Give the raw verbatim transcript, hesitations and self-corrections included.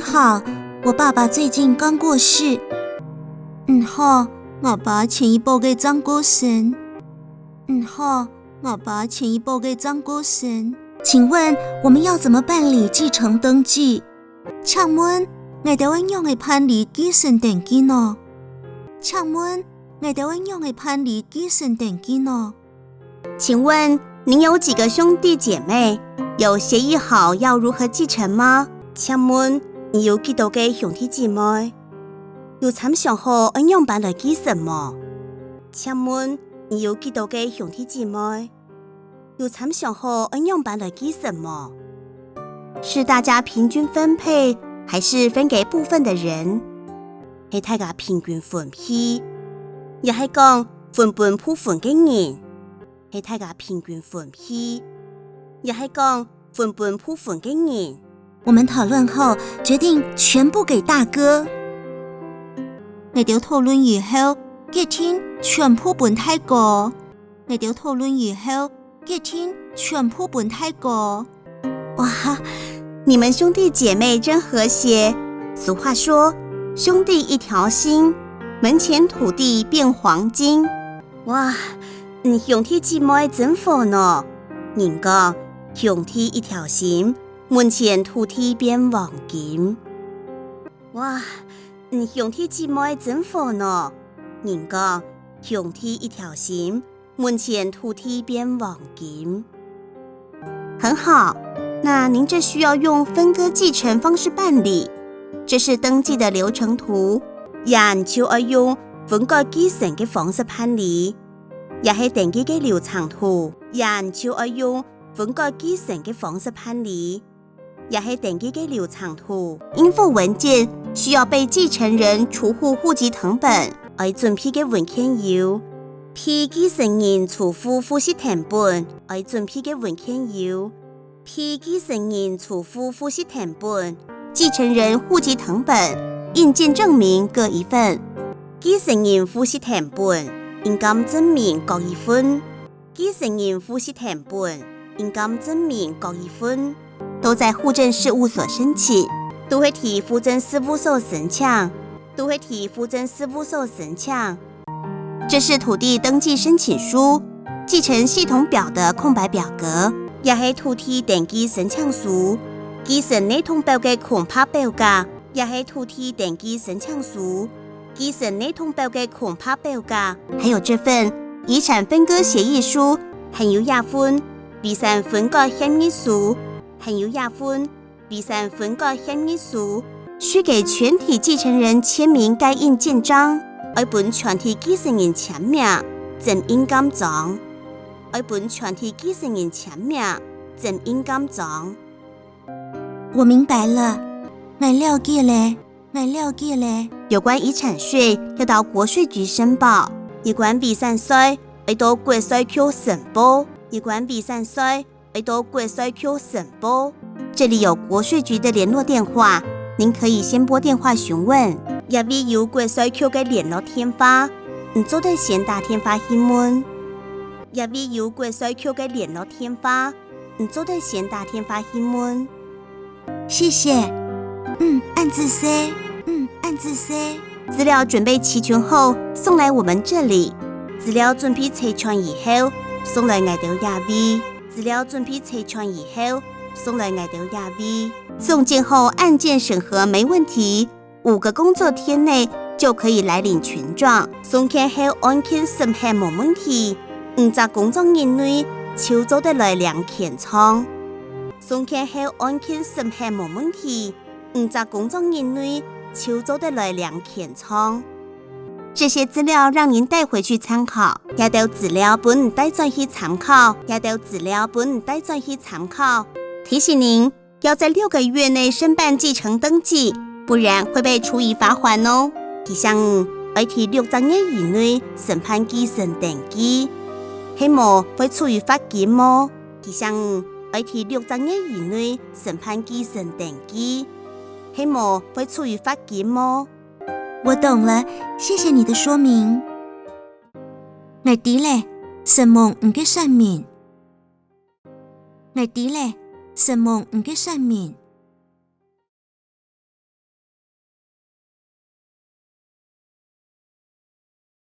好，我爸爸最近刚过世。毋好，𠊎爸前一駁仔正過身。毋好，𠊎爸前一駁仔正過身。請問我們要怎麼辦理繼承登記？請問，𠊎兜愛仰仔辦理繼承登記呢？請問，𠊎兜愛仰仔辦理繼承登記呢？請問您有幾個兄弟姐妹？有協議好要如何繼承嗎？請問你有幾多個兄弟姊妹？有參詳好愛仰般來繼承無？請問你有幾多個兄弟姊妹？有參詳好愛仰般來繼承無？是大家平均分配，還是分給部分的人？係大家平均分配，也係講分分部分个人？係大家平均分配，也係講分分部分个人？我們討論後決定全部給大哥。𠊎兜討論以後，決定全部分大哥。𠊎兜討論以後，決定全部分大哥。哇，你們兄弟姐妹真和諧。俗話說，兄弟一條心，門前土地變黃金。哇，你兄弟姊妹真和呢。人講，兄弟一條心，門前土地變黃金。哇，你兄弟姊妹真和呢。人講，兄弟一條心，門前土地變黃金。很好，那您這需要用分割繼承方式辦理，這是登記的流程圖。恁就愛用分割繼承个方式辦理，也係登記个流程圖。恁就愛用分割繼承个方式辦理，也係登記个流程圖。應附文件需要被繼承人除戶戶籍謄本。愛準備个文件有：被繼承人除戶戶籍謄本。愛準備个文件有：被繼承人除戶戶籍謄本、繼承人戶籍謄本、印鑑證明各一份。繼承人戶籍謄本、印鑑證明各一份。繼承人戶籍謄本、印鑑證明各一份。都在戶政事務所申請。都係在戶政事務所申請。都係在戶政事務所申請。這是土地登記申請書、繼承系統表的空白表格。這係土地登記申請書、繼承系統表个空白表格。這係土地登記申請書、繼承系統表个空白表格。還有這份遺產分割協議書，還有這份遺產分割協議書，還有這份遺產分割協議書。需給全體繼承人簽名蓋印鑑章。愛分全體繼承人簽名，蓋印鑑章。愛分全體繼承人簽名，蓋印鑑章。我明白了，𠊎了解了，𠊎了解了。有關遺產稅要到國稅局申報。有關遺產稅愛到國稅局申報。有關遺產稅愛到國稅局申報。這裡有國稅局的聯絡電話，您可以先撥電話詢問。這位有國稅局个聯絡電話，你做得先打電話去問。這位有國稅局个聯絡電話，你做得先打電話去問。謝謝。嗯，恁仔細。嗯，恁仔細。資料準備齊全後，送來我們這裡。資料準備齊全以後，送來𠊎兜這位。資料準備齊全以後，送來𠊎兜這位。送件後，案件審核沒問題，五個工作天內就可以來領權狀。送件後，案件審核無問題，五隻工作日內就做得來領權狀。送件後，案件審核無問題，五隻工作日內就做得來領權狀。這些資料讓您帶回去參考。這兜資料分你帶轉去參考。這兜資料分你帶轉去參考。提醒您，要在六個月內申辦繼承登記，不然會被處以罰款哦。提醒你，愛在六隻月以內申辦繼承登記，係無會處以罰金哦。提醒你，愛在六隻月以內申辦繼承登記，係無會處以罰金哦。我懂了，謝謝你的說明。𠊎知了，承蒙你个說明。𠊎知了，承蒙你个說明。